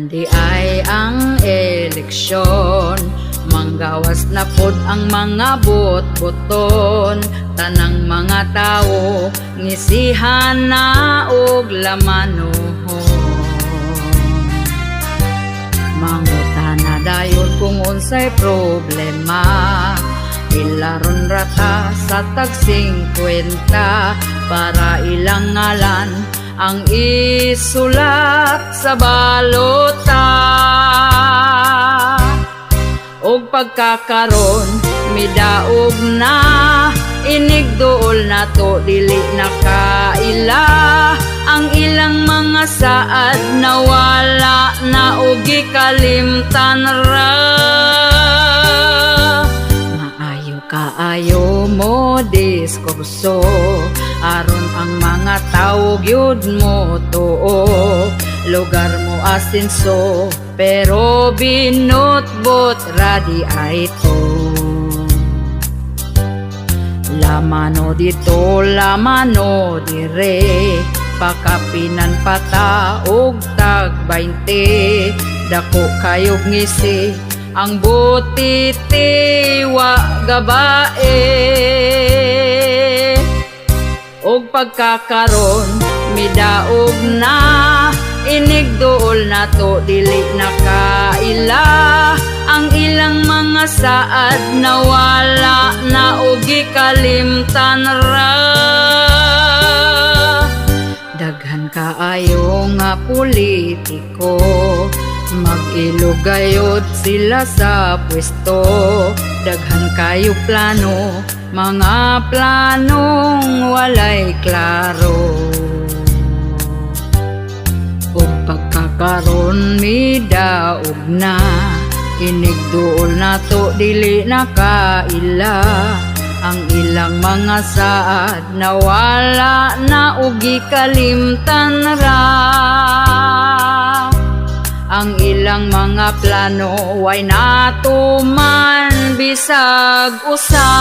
Di ay ang eleksyon, manggawas na pod ang mga bot-boton. Tanang mga tao ngisihan na og lamanohon. Mangutana dayon kung unsay problema. Ilaron rata sa tag 50 para ilang ngalan ang isulat sa balota. Og pagkakaron midaog na, inigduol na to, dili na kaila. Ang ilang mga saad nawala na og gikalimtan ra. Maayo kaayo mo diskurso aron ang mga tawo gyud mo tuo. Lugar mo asenso pero binutbot ra diay to. Lamano dito, lamano dire, pakapinan pata og tag 20. Dako kayog ngisi ang butiti, wa gabae. Og pagkakaron midaog na, inigduol na to, dili na kaila. Ang ilang mga saad nawala na og gikalimtan ra. Daghan kaayo nga politiko, mag-ilog gayod sila sa pwesto. Daghan kayo plano, mga planong walay klaro. Ug pagkakaron midaog na, inigduol nato, dili na kaila. Ang ilang mga saad nawala na og gikalimtan ra. Ang ilang mga plano way natuman bisag usa.